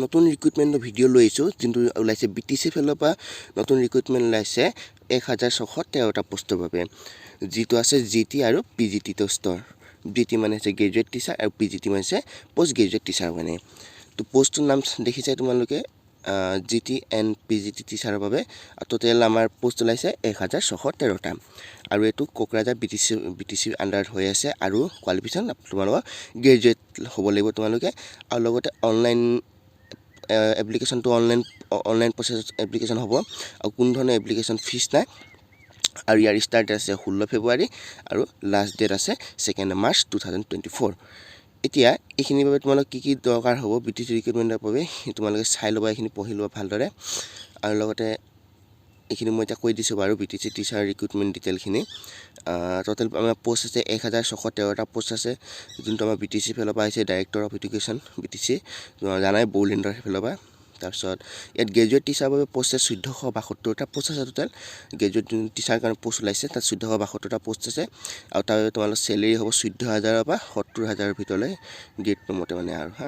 নতুন ৰিক্ৰুইটমেণ্টৰ ভিডিঅ' লৈ আহিছোঁ, যোনটো ওলাইছে বি টি চি ফালৰ পৰা। নতুন ৰিক্ৰুইটমেণ্ট ওলাইছে 1613টা পষ্টৰ বাবে, যিটো আছে জি টি আৰু পি জি টি পোষ্টৰ। জি টি মানে হৈছে গ্ৰেজুৱেট টিচাৰ আৰু পি জি টি মানে হৈছে পষ্ট গ্ৰেজুৱেট টিচাৰ। মানে তো পষ্টটোৰ নাম দেখিছে তোমালোকে, G T and P G T টিচাৰৰ বাবে টোটেল আমাৰ পষ্ট ওলাইছে 1613টা আৰু এইটো কোকৰাঝাৰ বি টি চিৰ আণ্ডাৰত হৈ আছে। আৰু কোৱালিফিকেশ্যন তোমালোকৰ গ্ৰেজুৱেট হ'ব লাগিব তোমালোকে। আৰু লগতে অনলাইন এপ্লিকেশ্যনটো অনলাইন প্ৰচেছত এপ্লিকেশ্যন হ'ব আৰু কোনো ধৰণৰ এপ্লিকেশ্যন ফিজ নাই। আৰু ইয়াৰ ষ্টাৰ্ট আছে 16 ফেব্ৰুৱাৰী আৰু লাষ্ট ডেট আছে 2 March 2024। এতিয়া এইখিনিৰ বাবে তোমালোক কি কি দৰকাৰ হ'ব বি টি চি ৰিক্ৰুইটমেণ্টৰ বাবে, তোমালোকে চাই ল'বা, এইখিনি পঢ়ি ল'বা ভালদৰে। আৰু লগতে এইখিনি মই এতিয়া কৈ দিছোঁ বাৰু, B T C teacher recruitment ডিটেইলখিনি। Total আমাৰ পষ্ট আছে 1613টা পষ্ট আছে, যোনটো আমাৰ বি টি চি ফালৰ পৰা আহিছে, director of education B T C, জানাই, বড়োলেণ্ডৰ সেইফালৰ পৰা। তাৰপিছত ইয়াত গ্ৰেজুৱেট টিচাৰৰ বাবে পষ্ট আছে 1472টা পষ্ট আছে। টোটেল গ্ৰেজুৱেট যোন টিচাৰ কাৰণে পষ্ট ওলাইছে, তাত 1472টা পষ্ট আছে। আৰু তাৰ বাবে তোমালোকৰ চেলেৰি হ'ব 14 হাজাৰৰ পৰা 70 হাজাৰৰ ভিতৰলৈ, গ্ৰেড মতে মানে আৰু হা।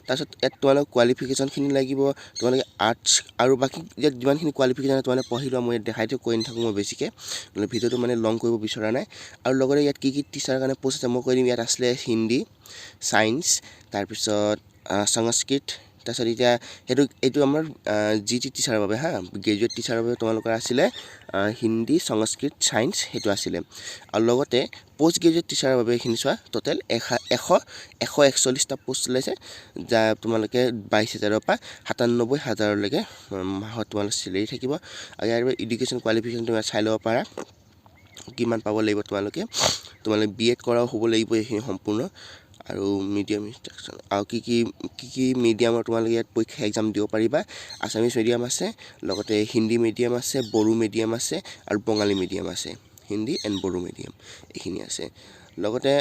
তাৰপিছত ইয়াত তোমালোক কোৱালিফিকেশ্যনখিনি লাগিব, তোমালোকে আৰ্টছ আৰু বাকী ইয়াত যিমানখিনি কোৱালিফিকেশ্যন তোমালোকে পঢ়ি লোৱা। মই ইয়াত দেখাই দিওঁ, কৈ নাথাকোঁ মই বেছিকৈ, মানে ভিডিঅ'টো মানে লং কৰিব বিচৰা নাই। আৰু লগতে ইয়াত কি কি টিচাৰৰ কাৰণে পষ্ট আছে মই কৈ দিম। ইয়াত আছিলে হিন্দী, ছায়েন্স, তাৰপিছত সংস্কৃত। তাৰপিছত এতিয়া এইটো আমাৰ জি টি টিচাৰৰ বাবে হা, গ্ৰেজুৱেট টিচাৰৰ বাবে তোমালোকৰ আছিলে হিন্দী, সংস্কৃত, ছায়েন্স, সেইটো আছিলে। আৰু লগতে পষ্ট গ্ৰেজুৱেট টিচাৰৰ বাবে এইখিনি চোৱা, টোটেল এশ এশ 141টা পষ্ট ওলাইছে, যাৰ তোমালোকে 22 হাজাৰৰ পৰা 97 হাজাৰলৈকে মাহত তোমালোক চেলেৰি থাকিব। আৰু ইয়াৰ বাবে এডুকেশ্যন কোৱালিফিকেশ্যন তুমি চাই ল'ব পাৰা, কিমান পাব লাগিব তোমালোকে। তোমালোকে বি এড কৰাও হ'ব লাগিব এইখিনি সম্পূৰ্ণ। আৰু মিডিয়াম ইনষ্ট্ৰাকশ্যন আৰু কি কি মিডিয়ামৰ তোমালোকে ইয়াত পৰীক্ষা এক্সাম দিব পাৰিবা। আছামিছ মিডিয়াম আছে, লগতে হিন্দী মিডিয়াম আছে, বড়ো মিডিয়াম আছে আৰু বঙালী মিডিয়াম আছে। হিন্দী এণ্ড বড়ো মিডিয়াম এইখিনি আছে। লগতে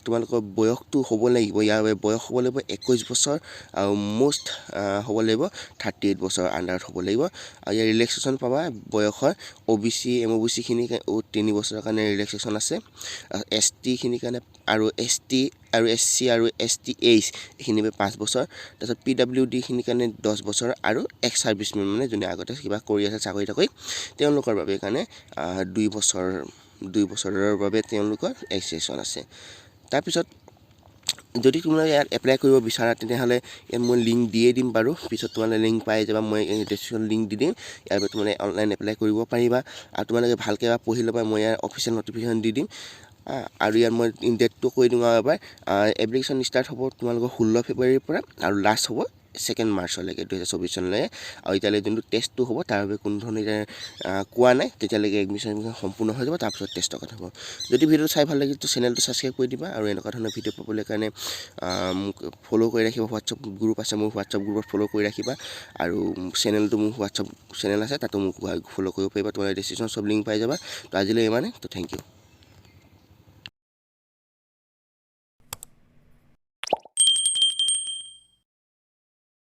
তোমালোকৰ বয়সটো হ'ব লাগিব, ইয়াৰ বাবে বয়স হ'ব লাগিব 21 বছৰ আৰু মষ্ট হ'ব লাগিব 38 বছৰ আণ্ডাৰত হ'ব লাগিব। আৰু ইয়াৰ ৰিলেক্সেশ্যন পাবা বয়সৰ, অ' বি চি, এম অ' বি চিখিনি 3 বছৰৰ কাৰণে ৰিলেক্সেশ্যন আছে, এছ টিখিনিৰ কাৰণে আৰু এছ টি আৰু এছ চি আৰু এছ টি এইচ এইখিনি বাবে 5 বছৰ, তাৰপিছত পি ডাব্লিউ ডিখিনিৰ কাৰণে 10 বছৰ আৰু এক্স ছাৰ্ভিচমেন, মানে যোনে আগতে কিবা কৰি আছে চাকৰি তাকৰি, তেওঁলোকৰ বাবে কাৰণে 2 বছৰ, 2 বছৰৰ বাবে তেওঁলোকৰ এক্সেশ্যন আছে। তাৰপিছত যদি তোমালোকে ইয়াত এপ্লাই কৰিব বিচাৰা, তেতিয়াহ'লে ইয়াত মই লিংক দিয়ে দিম বাৰু। পিছত তোমালোকে লিংক পাই যাবা, মই ডেছক্ৰিপশ্যন লিংক দি দিম। ইয়াৰ বাবে তোমালোকে অনলাইন এপ্লাই কৰিব পাৰিবা। আৰু তোমালোকে ভালকৈ এবাৰ পঢ়ি ল'বা, মই ইয়াৰ অফিচিয়েল নটিফিকেশ্যন দি দিম। আৰু ইয়াত মই ডেটটো কৈ দিওঁ আৰু এবাৰ, এপ্লিকেশ্যন ষ্টাৰ্ট হ'ব তোমালোকৰ 16 ফেব্ৰুৱাৰীৰ পৰা আৰু লাষ্ট হ'ব 2 মাৰ্চলৈকে, 2024 চনলৈকে। আৰু এতিয়ালৈকে যোনটো টেষ্টটো হ'ব, তাৰ বাবে কোনো ধৰণৰ এতিয়া কোৱা নাই। তেতিয়ালৈকে এডমিশ্যন সম্পূৰ্ণ হৈ যাব, তাৰপিছত টেষ্টৰ কথা হ'ব। যদি ভিডিঅ'টো চাই ভাল লাগিল, তো চেনেলটো ছাবস্ক্ৰাইব কৰি দিবা। আৰু এনেকুৱা ধৰণৰ ভিডিঅ' পাবলৈ কাৰণে মোক ফ'ল' কৰি ৰাখিবা। হোৱাটছআপ গ্ৰুপ আছে মোৰ, হোৱাটছআপ গ্ৰুপত ফ'ল' কৰি ৰাখিবা। আৰু চেনেলটো মোৰ হোৱাটছআপ চেনেল আছে, তাতো মোক ফ'ল' কৰিব পাৰিবা। তোমালোকে ডিছক্ৰিপশ্যন চব লিংক পাই যাবা। তো আজিলৈ ইমানে। তো thank U.